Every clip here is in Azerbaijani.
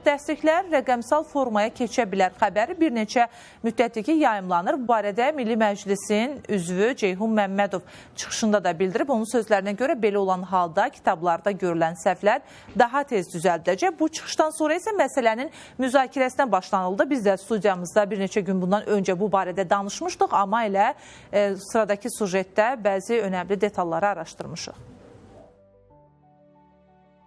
Dərsliklər rəqəmsal formaya keçə bilər xəbəri bir neçə müddətdir ki, yayımlanır. Bu barədə Milli Məclisin üzvü Ceyhun Məmmədov çıxışında da bildirib. Onun sözlərinə görə belə olan halda kitablarda görülən səhvlər daha tez düzəldiləcək. Bu çıxışdan sonra isə məsələnin müzakirəsinə başlanıldı. Biz də studiyamızda bir neçə gün bundan öncə bu barədə danışmışdıq, amma elə sıradakı sujetdə bəzi önəmli detalları araşdırmışıq.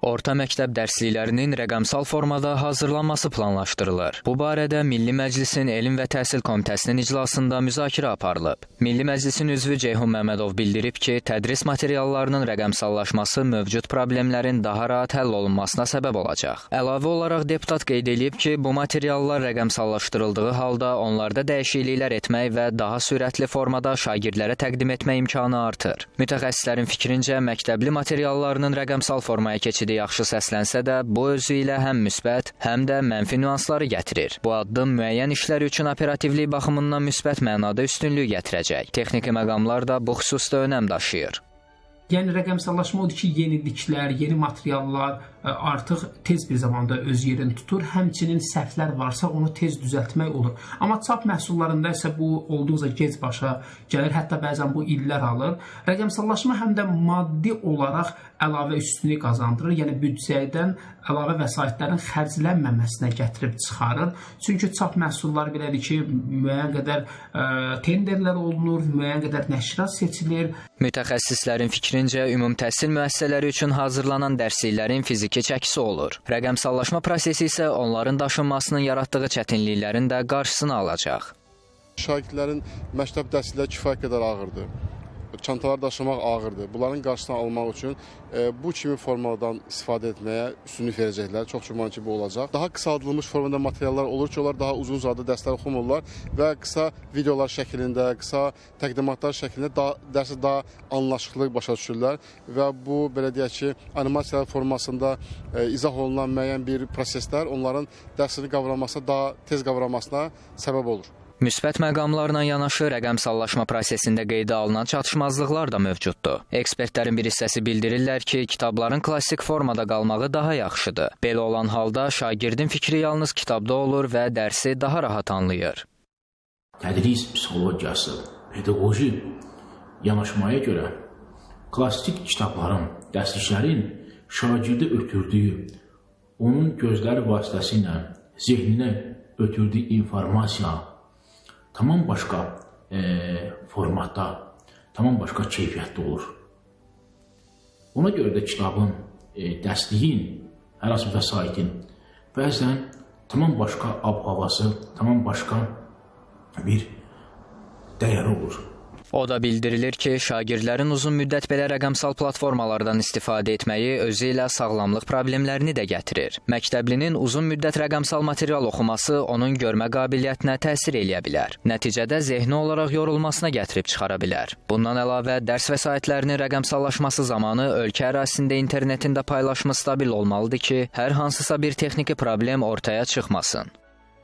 Orta məktəb dərsliklərinin rəqəmsal formada hazırlanması planlaşdırılır. Bu barədə Milli Məclisin Elm və Təhsil Komitəsinin iclasında müzakirə aparılıb. Milli Məclisin üzvü Ceyhun Məmmədov bildirib ki, tədris materiallarının rəqəmsallaşması mövcud problemlərin daha rahat həll olunmasına səbəb olacaq. Əlavə olaraq deputat qeyd edib ki, bu materiallar rəqəmsallaşdırıldığı halda onlarda dəyişikliklər etmək və daha sürətli formada şagirdlərə təqdim etmək imkanı artır. Mütəxəssislərin fikrincə, məktəbli materiallarının rəqəmsal formaya keçidi yaxşı səslənsə də, bu özü ilə həm müsbət, həm də mənfi nüansları gətirir. Bu addım müəyyən işlər üçün operativlik baxımından müsbət mənada üstünlük gətirəcək. Texniki məqamlar da bu xüsusda önəm daşıyır. Yəni rəqəmsallaşma odur ki, yeniliklər, yeni materiallar artıq tez bir zamanda öz yerini tutur. Həmçinin səhvlər varsa onu tez düzəltmək olur. Amma çap məhsullarında isə bu olduqca gec başa gəlir, hətta bəzən bu illər alır. Rəqəmsallaşma həm də maddi olaraq əlavə üstünlük qazandırır. Yəni büdcədən əlavə vəsaitlərin xərclənməməsinə gətirib çıxarır. Çünki çap məhsulları belədir ki, müəyyən qədər tenderlər olunur, müəyyən qədər nəşriyyat seçilir. Mütəxəssislərin fikrincə, ümum təhsil müəssisələri üçün hazırlanan dərsliklərin fiziki çəkisi olur. Rəqəmsallaşma prosesi isə onların daşınmasının yaratdığı çətinliklərin də qarşısını alacaq. Şagirdlərin məktəb dərslikləri kifayət qədər ağırdır. Çantalar daşımaq ağırdır. Bunların qarşısını almaq üçün bu kimi formalardan istifadə etməyə üstünlük verəcəklər. Çox güman ki, bu olacaq. Daha qısaldılmış formada materiallar olur ki, onlar daha uzun uzadı dərslər oxumurlar və qısa videolar şəklində, qısa təqdimatlar şəklində dərsi daha anlaşıqlı başa düşürlər və bu, belə deyək ki, animasiyalar formasında izah olunan müəyyən bir proseslər onların dərsini qavramasına, daha tez qavramasına səbəb olur. Müsbət məqamlarla yanaşı rəqəmsallaşma prosesində qeydə alınan çatışmazlıqlar da mövcuddur. Ekspertlərin bir hissəsi bildirirlər ki, kitabların klassik formada qalmağı daha yaxşıdır. Belə olan halda şagirdin fikri yalnız kitabda olur və dərsi daha rahat anlayır. Tədris psixologiyası, pedaqoji yanaşmaya görə klassik kitabların, dərsliklərin şagirdə ötürdüyü, onun gözləri vasitəsilə zehninə ötürdüyü informasiya tamam başqa formatda, tamam başqa keyfiyyətdə olur. Ona görə də kitabın, dərsliyin, hər hansı vəsaitin bəzən tamam başqa ab-havası, tamam başqa bir dəyəri olur. O da bildirilir ki, şagirdlərin uzun müddət belə rəqəmsal platformalardan istifadə etməyi özü ilə sağlamlıq problemlərini də gətirir. Məktəblinin uzun müddət rəqəmsal material oxuması onun görmə qabiliyyətinə təsir eləyə bilər. Nəticədə zehni olaraq yorulmasına gətirib çıxara bilər. Bundan əlavə, dərs vəsaitlərinin rəqəmsallaşması zamanı ölkə ərazisində internetin də paylaşımı stabil olmalıdır ki, hər hansısa bir texniki problem ortaya çıxmasın.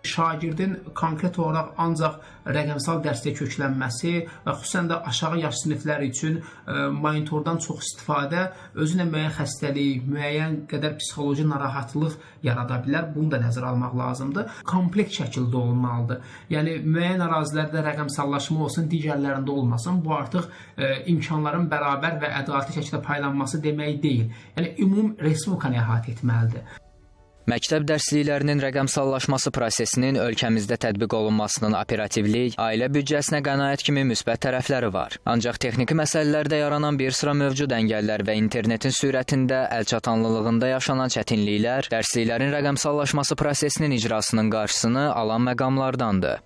Şagirdin konkret olaraq ancaq rəqəmsal dərsliyə köklənməsi və xüsusən də aşağı yaş sinifləri üçün monitordan çox istifadə özünə müəyyən xəstəlik, müəyyən qədər psixoloji narahatlıq yarada bilər. Bunu da nəzərə almaq lazımdır. Kompleks şəkildə olmalıdır. Yəni müəyyən ərazilərdə rəqəmsallaşma olsun, digərlərində olmasın. Bu artıq imkanların bərabər və ədalətli şəkildə paylanması demək deyil. Yəni ümum respublikanı əhatə etməlidir. Məktəb dərsliklərinin rəqəmsallaşması prosesinin ölkəmizdə tətbiq olunmasının operativlik, ailə büdcəsinə qənaət kimi müsbət tərəfləri var. Ancaq texniki məsələlərdə yaranan bir sıra mövcud əngəllər və internetin sürətində, əlçatanlılığında yaşanan çətinliklər dərsliklərin rəqəmsallaşması prosesinin icrasının qarşısını alan məqamlardandır.